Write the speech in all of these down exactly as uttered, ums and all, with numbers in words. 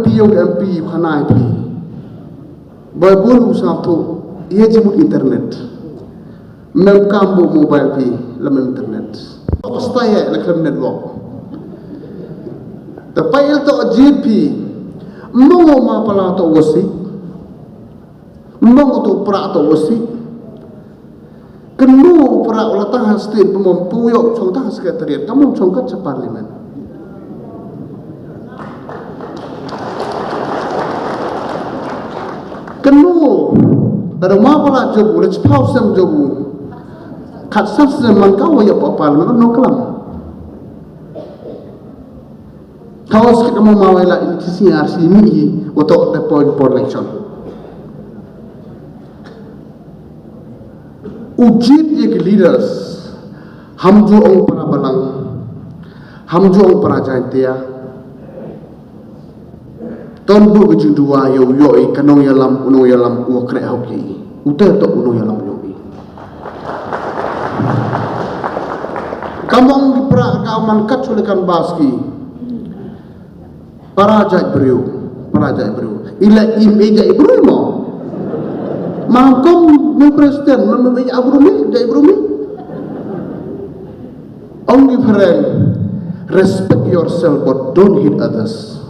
Phi ïong ka M P, khana ïa phi. Ba bun u sngewthuh, ïa jingmut internet. Mem kam bun mobile phi, lem internet. Tok stai ïa, la khlem network. Te phi ïa to jied phi. Mo ma pala to wasi. Mo to pra to wasi. Kynmaw u Prah u la tang ha state, pynmong pynïoh chong tang ha secretariat, kam chong kat sha parliament. Kynmaw, da ma pala jobu, la chiphaw sem jobu. Kat san sem man ka wa ïa pa parliament, no klam. Thaw skit mo ma wa la in kisi ar si mi hi, wa to da point for election. U jied ïa ki leaders, ham ju ong para balang, ham ju ong para Jaintia. Ton bu ka jingduwai ïa u ïohi ka nongïalam, u nongïalam u khreh hok ïa i. U te to u nongïalam u ïohi. Kam ong ki pra ka man kat chule kan bas ki. Para jait briew, para jait briew. Ila im e jait briew mo. Ma kom mi president, ma mi jait briew mi, jait briew mi. Ong ki phareng, respect yourself but don't hit others.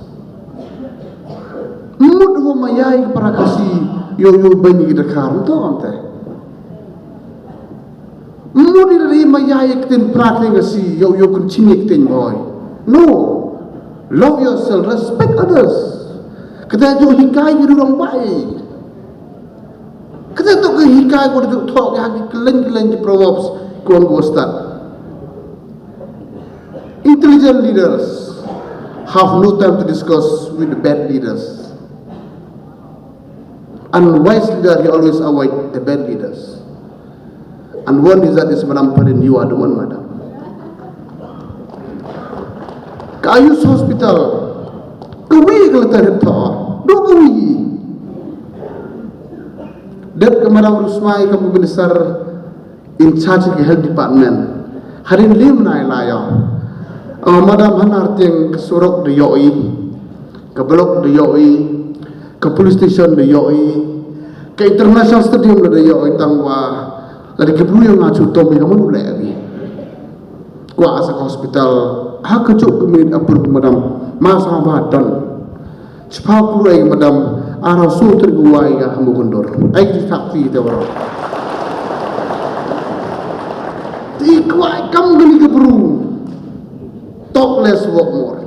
Mut ho ma ïai para Khasi, ïoh ïoh bani ki Dkhar, to ante. Mut ri ma ïai ktien pra ktien Khasi, ïoh ïoh kun chini ktien boy. No. Love yourself, respect others. Kata ju hikai ki rurong bai. Kata tu ki hikai ko tu thok ha ki kelen kelen ki proverbs ko ang ko start. Intelligent leaders have no time to discuss with the bad leaders. And wise leader, he always avoid the bad leaders. And one is that is Madam Parin, you are the one, Madam. Ka Ayush Hospital, ka wi ka lata rit tha, do ka wi. Dat ka Madam Rusmai ka minister in charge ka health department. Harin lim nai la ya. Ah, Madam hanar tiang ka surok da yoi, ka block da yoi, ka police station da yoi, ka international stadium da yoi tang wa la di ka bru yang achu tom yang mun le abi. Kwa asa hospital ha ka juk ka minit apur Madam ma sa ba don. Chipha pura ïa Madam, ara su ter gu wai ga hamu gundur. Ai ki thak ti te waro. Ti kwai kam gani ka bru. Talk less, work more.